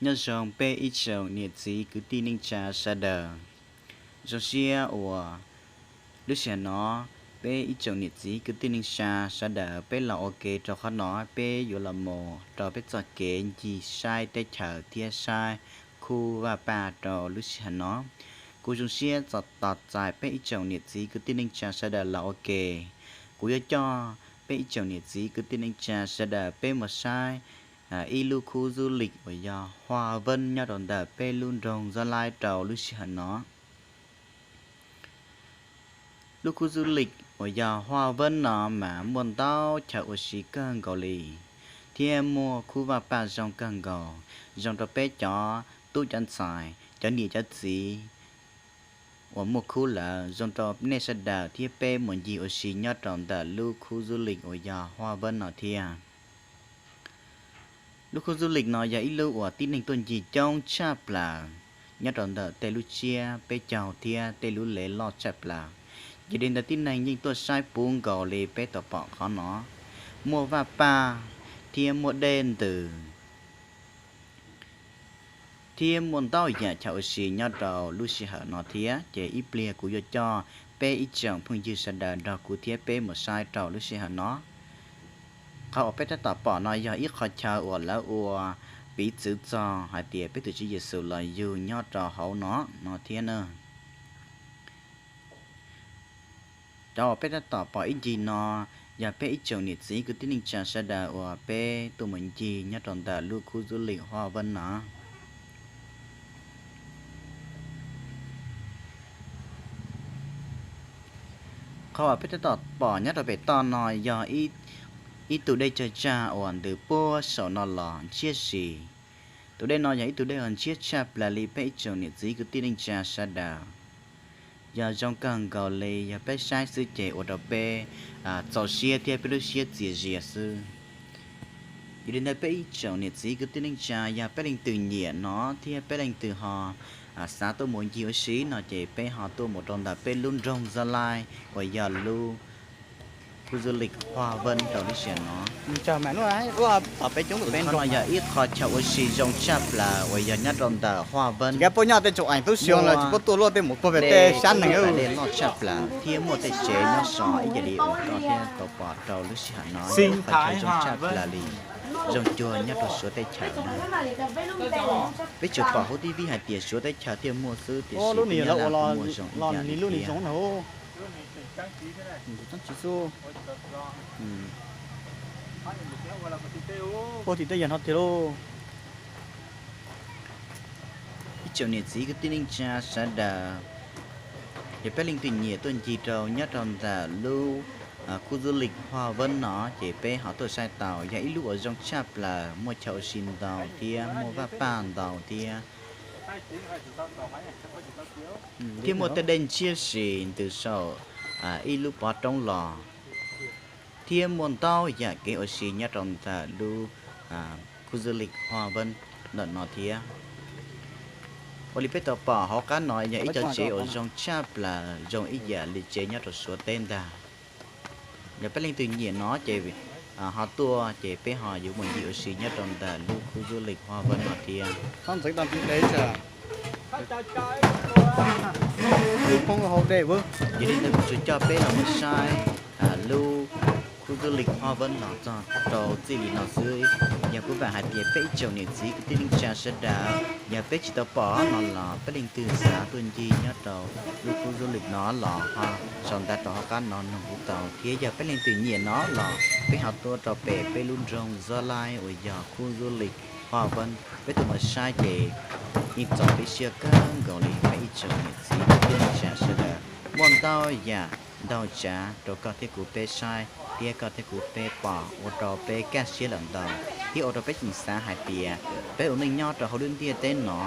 Nyob zoo peb ib tsoom niam txiv kwv tij neej tsa sawv daws. Zoo siab uas lub sij hawm no peb ib tsoom niam txiv kwv tij neej tsa sawv daws peb los ua ke rau qhov no, peb yuav los mus rau peb txoj kev ncig saib teb chaws thiab saib khub vaj paj rau lub sij hawm no. Kuv zoo siab tos txais peb ib tsoom niam txiv kwv tij neej tsa sawv daws los ua ke. Kuv yuav coj peb ib tsoom niam txiv kwv tij neej tsa sawv daws peb mus saib ib lub khub du lịch uas yog Hoa Vân nyob rau ntawm peb lub nroog Gia Lai rau lub sij hawm no. Lub khub du lịch uas yog Hoa Vân no mas muaj ntau chaw ua si kawg nkaus li, thiab muaj khub vaj paj zoo kawg nkaus, zoo rau peb cov tub cov ntxhais, cov niam cov txiv uas muaj khub lawm, zoo rau nej sawv daws thiab peb mus ncig ua si nyob rau ntawm lub khub du lịch uas yog Hoa Vân no thiab. Lub khub du lịch no yog ib lub uas tib neeg tuaj ncig coob tshaj plaws nyob rau ntawm tej lub tsiab peb caug thiab tej lub lev loj tshaj plaws. Ces li ntawd tib neeg yeej tuaj saib puv nkaus li peb tau pom qhov no, muaj vaj paj thiab muaj dej ntws thiab muaj ntau yam chaw ua si nyob rau lub sij hawm no thiab. Ces ib pliag kuv yuav coj peb ib tsoom phooj ywg sawv daws nrog kuv thiab peb mus saib rau lub sij hawm no. Qhov uas peb tab tom pom no yog ib qhov chaw uas lawv ua piv txwv txog hais tias peb tus Tswv Yexus los yug nyob rau hauv no no thiab na. Cov uas peb tab tom pom ib ncig no yog peb ib tsoom niam txiv kwv tij neej tsa sawv daws uas peb tuaj mus ncig nyob rau ntawm lub khub du lịch Hoa Vân no. Qhov uas peb tab tom pom nyob rau pem toj no yog ib tug dej tsawg tsag uas ntws puag saum no los ntshiab si. Tus dej no yog ib tug dej uas ntshiab tshaj plaws li peb ib tsoom niam txiv kwv tij neej tsa sawv daws. Yog zoo kawg nkaus li, yog peb saib xwb ces ua rau peb txaus siab thiab peb lub siab txias zias xwb. Yog li ntawd peb ib tsoom niam txiv kwv tij neej tsa, yog peb leej twg nyiam no thiab peb leej twg ho xav tuaj mus ncig ua si no ces peb ho tuaj mus rau ntawm peb lub nroog Gia Lai uas yog lub khu du lịch Hoa Vân rau lub sij hawm no. Qhov no yog ib qho chaw ua si zoo tshaj plaws uas yog nyob rau ntawm Hoa Vân. Muaj dej loj tshaj plaws thiab muaj tej tsev nyob so ib yam li uas koj thiab tau pom rau lub sij hawm no, ib qho chaw zoo tshaj plaws li, zoo cuag nyob rau Suav teb chaws no. Peb tsuas pom hauv T V hais tias Suav teb chaws thiaj muaj xwb, tiam sis Nyab Laj kuj muaj zoo ib yam li thiab. Ib tsoom niam txiv kwv tij neej tsa sawv daws, yog peb leej twg nyiam tuaj ncig rau nyob rau ntawm lub khu du lịch Hoa Vân no ces peb ho tuaj saib tau. Yog ib lub uas zoo tshaj plaws, muaj chaw ua si ntau thiab muaj vaj paj ntau thiab, thiab muaj tej dej ntshiab si ntws saum ib lub pov roob los, thiab muaj ntau yam kev ua si nyob rau ntawm lub khu du lịch Hoa Vân ntawm no thiab. Ua li peb tau pom hauv qab no yog ib co tsev uas zoo tshaj plaws, zoo ib yam li tsev nyob rau Suav teb ntag. Yog peb leej twg nyiam no ces ho tuaj ces peb ho yuav mus ncig ua si nyob rau ntawm lub khu du lịch Hoa Vân no thiab. Yog li ntawd kuv tsuas coj peb los mus saib lub khu du lịch Hoa Vân no txog rau txij li no xwb. Yog kuv vam hais tias peb ib tsoom niam txiv kwv tij neej tsa sawv daws, yog peb tsis tau pom no los peb leej twg xav tuaj ncig nyob rau lub khu du lịch no los ho sau ntawv rau hauv qab no nug kuv tau, thiab yog peb leej twg nyiam no los peb ho tuaj rau pem peb lub nroog Gia Lai uas yog khu du lịch Hoa Vân, peb tuaj mus saib ces yeej txaus peb siab kawg nkaus li peb ib tsoom niam txiv kwv tij neej tsa sawv daws. Muaj ntau yam ntau tsav rau koj thiab kuv peb saib thiab koj thiab kuv peb pom, ua rau peb kaj siab lawm ntau, thiab ua rau peb tseem xav hais tias peb ua neej nyob rau hauv lub ntiaj teb no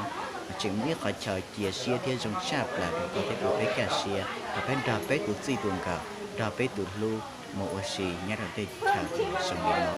tseem muaj ib qhov chaw cia siab thiab zoo tshaj plaws rau koj thiab kuv peb kaj siab, rau peb nrog peb tus txij tus nkawm, nrog peb tus hlub mus ua si nyob rau tej chaw zoo li no.